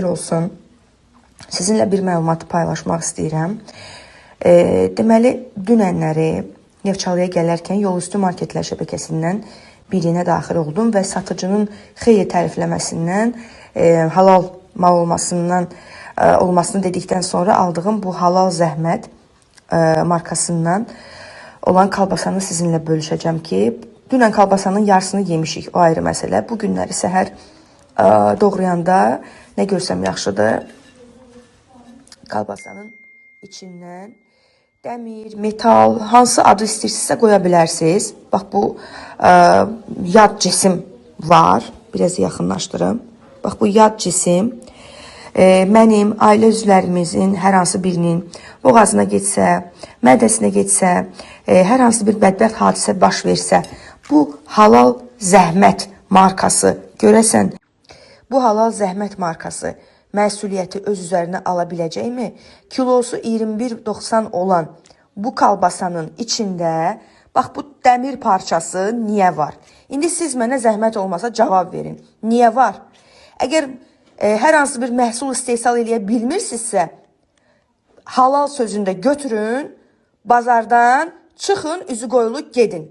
Olsun. Sizinlə bir məlumatı paylaşmaq istəyirəm. Deməli, dünənləri Neftçalıya gələrkən yolüstü marketlər şəbəkəsindən birinə daxil oldum və satıcının xeyli tərifləməsindən, halal mal olmasından olmasını dedikdən sonra aldığım bu halal zəhmət markasından olan kalbasanı sizinlə bölüşəcəm ki, dünən kalbasanın yarısını yemişik, o ayrı məsələ. Bu günləri səhər doğrayanda nə görsəm yaxşıdır. Kalbasanın içindən dəmir, metal, hansı adı istəyirsinizsə qoya bilərsiniz. Bax bu yad cisim var. Biraz yaxınlaşdırım. Bax bu yad cisim mənim ailə üzvlərimizin hər hansı birinin boğazına getsə, mədəsinə getsə, hər hansı bir bədbəxt hadisə baş versə, bu halal zəhmət markası görəsən, bu halal zəhmət markası məsuliyyəti öz üzərinə ala biləcəkmi? Kilosu 21,90 olan bu kalbasanın içində bax bu dəmir parçası niyə var? İndi siz mənə zəhmət olmasa cavab verin. Niyə var? Əgər hər hansı bir məhsul istehsal eləyə bilmirsinizsə, halal sözünü də götürün, bazardan çıxın, üzü qoyulu gedin.